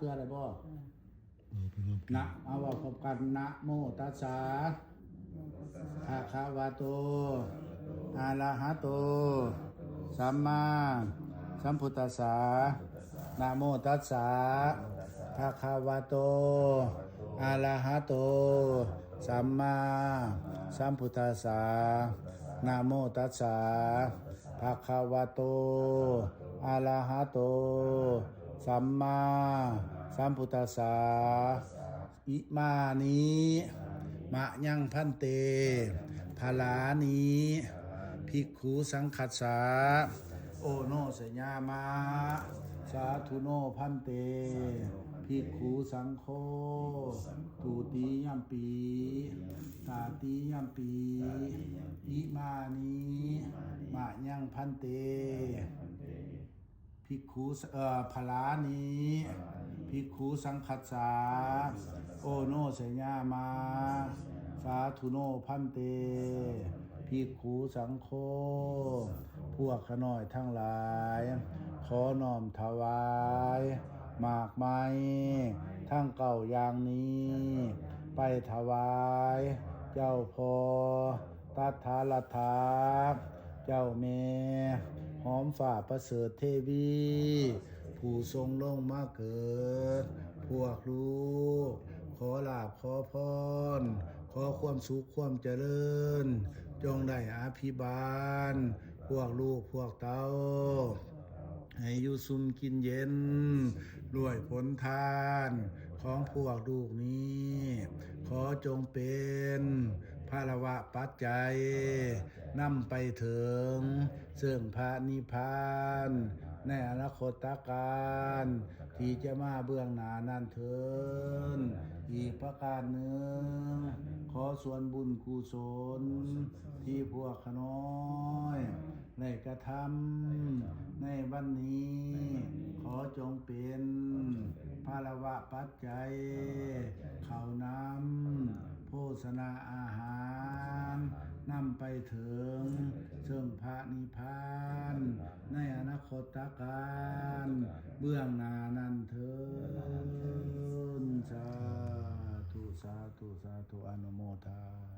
ເຊື່ອໄດ້ບໍ່? ນະ ເອົາເວົ້າພ້ອມກັນ ນະໂມຕັດສະ ພະຄະວະໂຕ ອະລະຫະໂຕ ສຳມາສຳພຸດທັດສະ ນະໂມຕັດສະ ພະຄະວະໂຕ ອະລະຫະໂຕ ສຳມາສຳພຸດທັດສະ ນະໂມຕັດສະ ພະຄະວະໂຕ ອະລະຫະໂຕ ສຳມາສຳພຸດທັດສະ ອິມານິ ມະຍັງ ພັນເຕ ພະລານິ ພິກຂຸ ສັງຄັດສະ ໂອໂນຊະຍາມະ ສາທຸໂນ ພັນເຕ ພິກຂຸ ສັງໂຄ ຕຸຕິຍຳປີ ຕະຕິຍຳປີ ອິມານິ ມະຍັງ ພັນເຕ ພິກຂຸ ເອີ ພະລານິ ພິກຂຸ ສັງຄັດສະ ໂອໂນຊະຍາມະ ສາທຸໂນ ພັນເຕ ພິກຂຸ ສັງໂຄ ພວກຂ້ານ້ອຍທັງຫຼາຍ ຂໍນ້ອມຖວາຍ ໝາກໄມ້ທັງເກົ້າຢ່າງນີ້ ໄປຖວາຍເຈົ້າພໍ່ ຕັດຖາລັດຖາ ເຈົ້າແມ່ ຫອມຟ້າປະເສີດເທວີ ຜູ້ຊົງລົງມາເກີດ ພວກລູກ ຂໍລາບ ຂໍພອນ ຂໍຄວາມສຸກ ຄວາມຈະເລີນ ຈົ່ງໄດ້ອະພິບານ ພວກລູກພວກເຕົ້າ ໃຫ້ຢູ່ຊຸ່ມກິນເຢັນ ດ້ວຍຜົນທານຂອງພວກລູກນີ້ ຂໍຈົ່ງເປັນພາລະວະປັດໄຈ ນຳໄປເຖິງເຊິ່ງພະນິບພານ ໃນອະນາຄົດຕະການທີ່ຈະມາເບື້ອງໜ້ານັ້ນເທີ້ນ. ອີກປະການໜຶ່ງ, ຂໍສ່ວນບຸນກຸສົນທີ່ພວກຂ້ານ້ອຍ ໄດ້ກະທຳໃນວັນນີ້ ຂໍຈົ່ງເປັນພາລະວະປັດໄຈ ເຂົ້ານ້ຳ ໂພຊະນາອາຫານ ນຳໄປເຖິງເຊິ່ງພະນິບພານ ໃນອະນາຄົດຕະການເບື້ອງໜ້ານັ້ນເທີ້ນ. ສາທຸ ສາທຸ ສາທຸ ອະນຸໂມທາ